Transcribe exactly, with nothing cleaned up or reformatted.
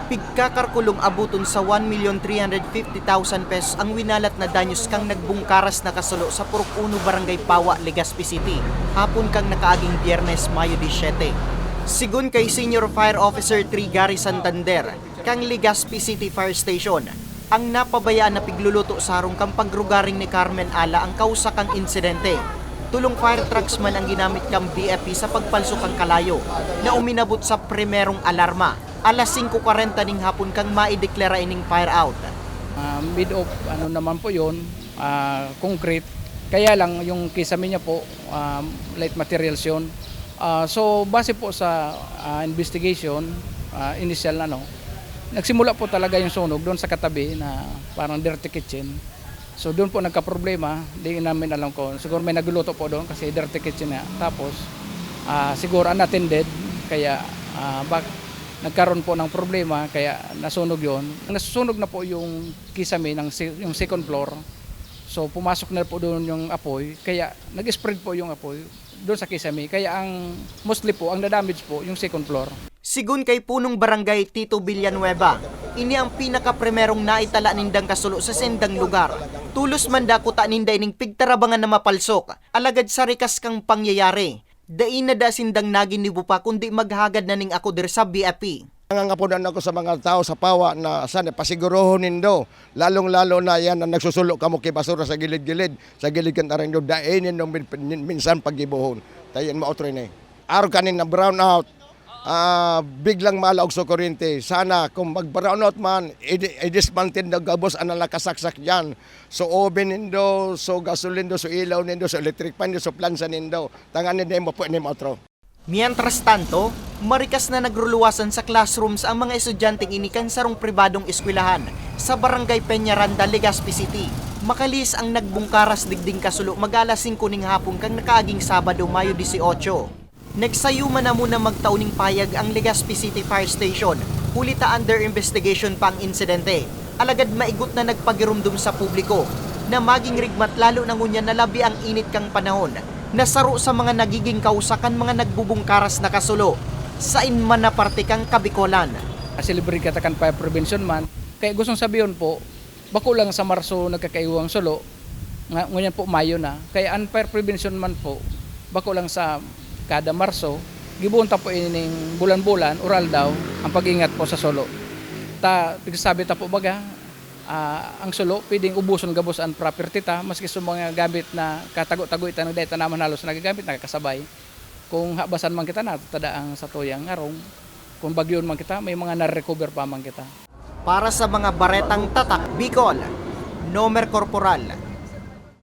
Pigkakarkulong abuton sa one million three hundred fifty thousand pesos ang winalat na danyos kan nagbungkaras na kasulo sa Purok Uno, Barangay Pawa, Legazpi City, hapon kan nakaaging Biyernes, Mayo disiyete. Sigon kay Senior Fire Officer three Gary Santander, kan Legazpi City Fire Station, ang napabayaan na pigluluto sa harong kan pagrugaring ni Carmen Ala ang kausa kan insidente. Tolong fire trucks man ang ginamit kan B F P sa pagpalsok kan kalayo na uminabot sa primerong alarma. Alas singko kwarenta ning hapon kan maideklara ining fire out. Ah, made of ano naman po yun, ah, concrete. Kaya lang yung kisame niya po, ah, light materials yun. Ah, so base po sa ah, investigation, ah, initial na no, nagsimula po talaga yung sunog doon sa katabi na parang dirty kitchen. So doon po nagkaproblema, di namin alam kung siguro may nagluluto po doon kasi dirty kitchen nga. Tapos ah, siguro unattended, kaya ah, bak nagkaroon po ng problema, kaya nasunog yon. Nasusunog na po yung kisame ng si- yung second floor. So pumasok na po doon yung apoy, kaya nag-spread po yung apoy doon sa kisame. Kaya ang mostly po, ang nadamage po yung second floor. Sigon kay Punong Barangay Tito Villanueva, ini ang pinakaprimerong naitala nindang kasulo sa sindang lugar. Tulos man dakuta ninda ining pigtarabangan na mapalsok, alagad sa rikas kang pangyayari, dai na da sindang naginibo pa kundi maghagad na ning ako diri sa B F P. Nangangaponan ako sa mga tao sa Pawa na sana pasigurohon nindo, lalong-lalo na yan na nagsusulo kamo ki basura sa gilid-gilid, sa gilid kan taran nyo, dai nindo min- min- minsan pagibohon. Tayan maotro ini. Araw kanin na brown out, ah, biglang malaog sa kuryente. Sana kung mag-brown out man, i- i-dismantle na gabos ang nakasaksak dyan. So oven nindo, so gasolin nindo, so ilaw nindo, so electric fan nindo, so plansa nindo. Tangan nindo mo po ini maotro. Mientras tanto, marikas na nagruluwasan sa classrooms ang mga estudyanteng ini kan sarong pribadong eskwelahan sa Barangay Peñaranda, Legazpi City. Makalihis ang nagbungkaras digding kasulo mag-alas singko ning hapon kan nakaaging Sabado, Mayo dieciocho. Nagsayo man na muna magtao ning pahayag ang Legazpi City Fire Station, huli ta under investigation pa ang insidente. Alagad maigot na nagpagiromdom sa publiko na maging rigmat lalo na ngunyan na labi ang init kan panahon na saro sa mga nagiging kausa kan mga nagbubungkaras na kasulo sain man na parte kan Kabikolan. Celebrate kita kan Fire Prevention Month. Kaya gustong sabihon po, bako lang sa Marso nagkakaiwang sulo, nga, ngunyan po Mayo na. Kaya ang fire prevention man po, bako lang sa kada Marso, gibohon ta po ining bulan-bulan or aldaw ang pag-ingat po sa sulo. Ta, pigsasabi ta po baga, ah, ang sulo, pwedeng ubuson gabos ang property ta, maski sa mga gamit na katago-tago ita, na dahil tanaman halos nagagamit, nakakasabay. Kung habasan man kita, natada ang satuyang harong. Kung bagyon man kita, may mga na-recover pa man kita. Para sa mga baretang Tatak Bicol, Nomer Corporal,